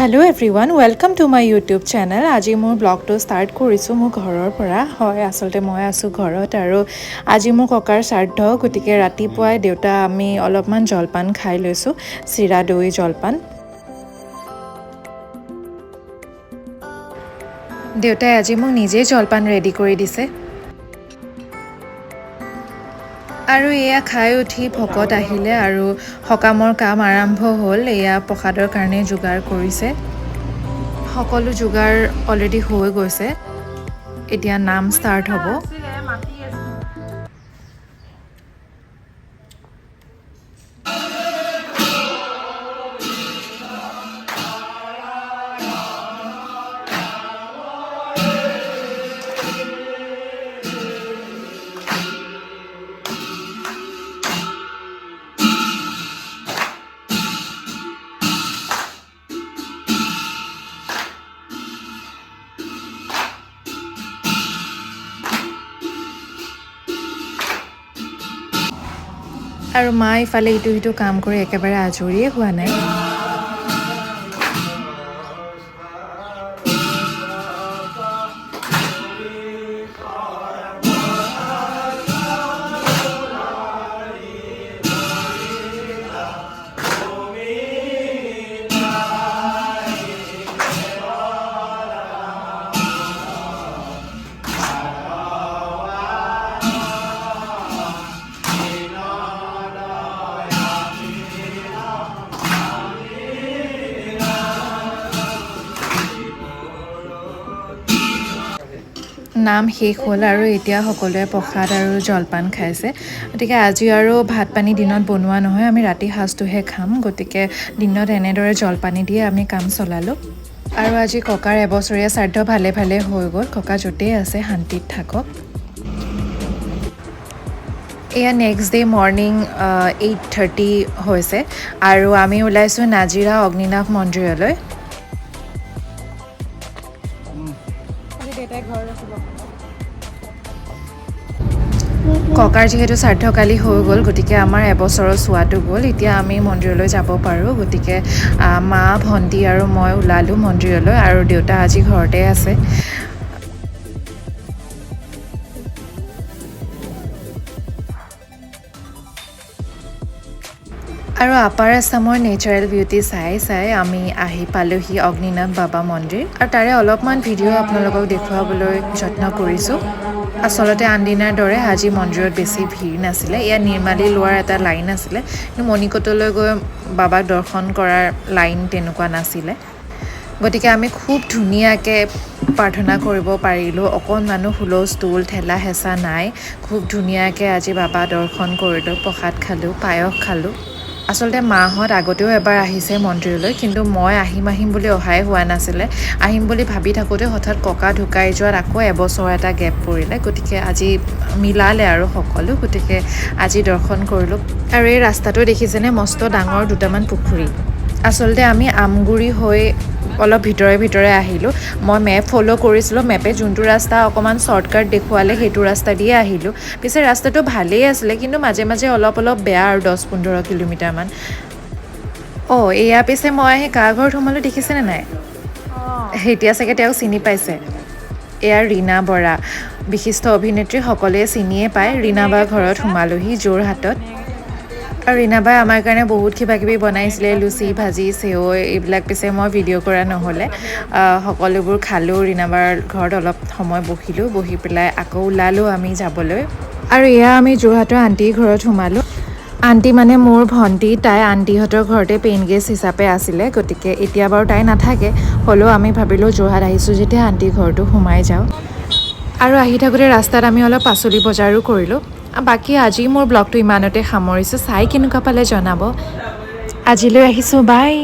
Hello everyone, welcome to my YouTube channel. আজি মোৰ ব্লগটো start কৰিছোঁ মোৰ ঘৰৰ পৰা। হয়, আচলতে মই আছোঁ ঘৰত আৰু আজি মোৰ ককাৰ শ্ৰাদ্ধ। গতিকে ৰাতিপুৱাই দেউতা আমি অলপমান জলপান খাই লৈছোঁ, চিৰা দৈ জলপান। দেউতাই আজি মোক নিজেই জলপান ৰেডি কৰি দিছে। আৰু এয়া খাই উঠি ভকত আহিলে আৰু সকামৰ কাম আৰম্ভ হ'ল। এয়া প্ৰসাদৰ কাৰণে যোগাৰ কৰিছে, সকলো যোগাৰ অলৰেডি হৈ গৈছে। এতিয়া নাম ষ্টাৰ্ট হ'ব। আৰু মা ইফালে ইটো সিটো কাম কৰি একেবাৰে আজৰিয়ে হোৱা নাই। নাম শেষ হ'ল আৰু এতিয়া সকলোৱে প্ৰসাদ আৰু জলপান খাইছে। গতিকে আজি আৰু ভাত পানী দিনত বনোৱা নহয়, আমি ৰাতি সাজটোহে খাম। গতিকে দিনত এনেদৰে জলপানী দিয়ে আমি কাম চলালোঁ। আৰু আজি ককাৰ এবছৰীয়া শ্ৰাদ্ধ ভালে ভালে হৈ গ'ল। ককা য'তেই আছে শান্তিত থাকক। এয়া নেক্সট ডে মৰ্ণিং 8:30 হৈছে আৰু আমি ওলাইছোঁ নাজিৰা অগ্নিনাভ মন্দিৰলৈ। ককাৰ যিহেতু শ্ৰাদ্ধকালি হৈ গ'ল, গতিকে আমাৰ এবছৰৰ চোৱাটো গ'ল। এতিয়া আমি মন্দিৰলৈ যাব পাৰোঁ। গতিকে মা, ভণ্টি আৰু মই ওলালোঁ মন্দিৰলৈ আৰু দেউতা আজি ঘৰতে আছে। আৰু আপাৰ আছামৰ নেচাৰেল বিউটি চাই চাই আমি আহি পালোহি অগ্নিনাভ বাবা মন্দিৰ আৰু তাৰে অলপমান ভিডিঅ' আপোনালোকক দেখুৱাবলৈ যত্ন কৰিছোঁ। আচলতে আনদিনাৰ দৰে আজি মন্দিৰত বেছি ভিৰ নাছিলে। ইয়াত নিৰ্মালী লোৱাৰ এটা লাইন আছিলে, কিন্তু মণিকোটলৈ গৈ বাবাক দৰ্শন কৰাৰ লাইন তেনেকুৱা নাছিলে। গতিকে আমি খুব ধুনীয়াকৈ প্ৰাৰ্থনা কৰিব পাৰিলোঁ। অকণমানো হুলস্থুল ঠেলা হেঁচা নাই। খুব ধুনীয়াকৈ আজি বাবা দৰ্শন কৰিলোঁ, প্ৰসাদ খালোঁ, পায়স খালোঁ। আচলতে মাহঁত আগতেও এবাৰ আহিছে মন্দিৰলৈ, কিন্তু মই আহিম আহিম বুলি অহাই হোৱা নাছিলে। আহিম বুলি ভাবি থাকোঁতে হঠাৎ ককা ঢুকাই যোৱাত আকৌ এবছৰ এটা গেপ পৰিলে। গতিকে আজি মিলালে আৰু সকলো, গতিকে আজি দৰ্শন কৰিলোঁ। আৰু এই ৰাস্তাটো দেখিছেনে, মস্ত ডাঙৰ দুটামান পুখুৰী। আচলতে আমি আমগুৰি হৈ অলপ ভিতৰে ভিতৰে আহিলোঁ। মই মেপ ফ'ল' কৰিছিলোঁ, মেপে যোনটো ৰাস্তা অকণমান শ্বৰ্টকাট দেখুৱালে সেইটো ৰাস্তা দিয়ে আহিলোঁ। পিছে ৰাস্তাটো ভালেই আছিলে, কিন্তু মাজে মাজে অলপ অলপ বেয়া আৰু 10-15 কিলোমিটাৰমান। অঁ, এয়া পিছে মই আহি কাৰ ঘৰত সোমালোঁ দেখিছেনে নাই? এতিয়া চাগে তেওঁক চিনি পাইছে। এয়া ৰীণা বৰা, বিশিষ্ট অভিনেত্ৰী, সকলোৱে চিনিয়ে পায়। ৰীণা বাৰ ঘৰত সোমালোহি যোৰহাটত। আৰু ৰীণা বাই আমাৰ কাৰণে বহুত কিবা কিবি বনাইছিলে, লুচি ভাজি চেৱৈ এইবিলাক। পিছে মই ভিডিঅ' কৰা নহ'লে। সকলোবোৰ খালোঁ, ৰীণা বাৰ ঘৰত অলপ সময় বহিলোঁ, বহি পেলাই আকৌ ওলালোঁ আমি যাবলৈ। আৰু এয়া আমি যোৰহাটৰ আণ্টিৰ ঘৰত সোমালোঁ। আণ্টি মানে মোৰ ভণ্টি, তাই আণ্টিহঁতৰ ঘৰতে পেইন গেষ্ট হিচাপে আছিলে। গতিকে এতিয়া বাৰু তাই নাথাকে, হ'লেও আমি ভাবিলোঁ যোৰহাট আহিছোঁ যেতিয়া আণ্টিৰ ঘৰটো সোমাই যাওঁ। আৰু আহি থাকোঁতে ৰাস্তাত আমি অলপ পাচলি বজাৰো কৰিলোঁ। বাকী আজি মোৰ ব্লগটো ইমানতে সামৰিছোঁ। চাই কেনেকুৱা পালে জনাব। আজিলৈ আহিছোঁ, বাই।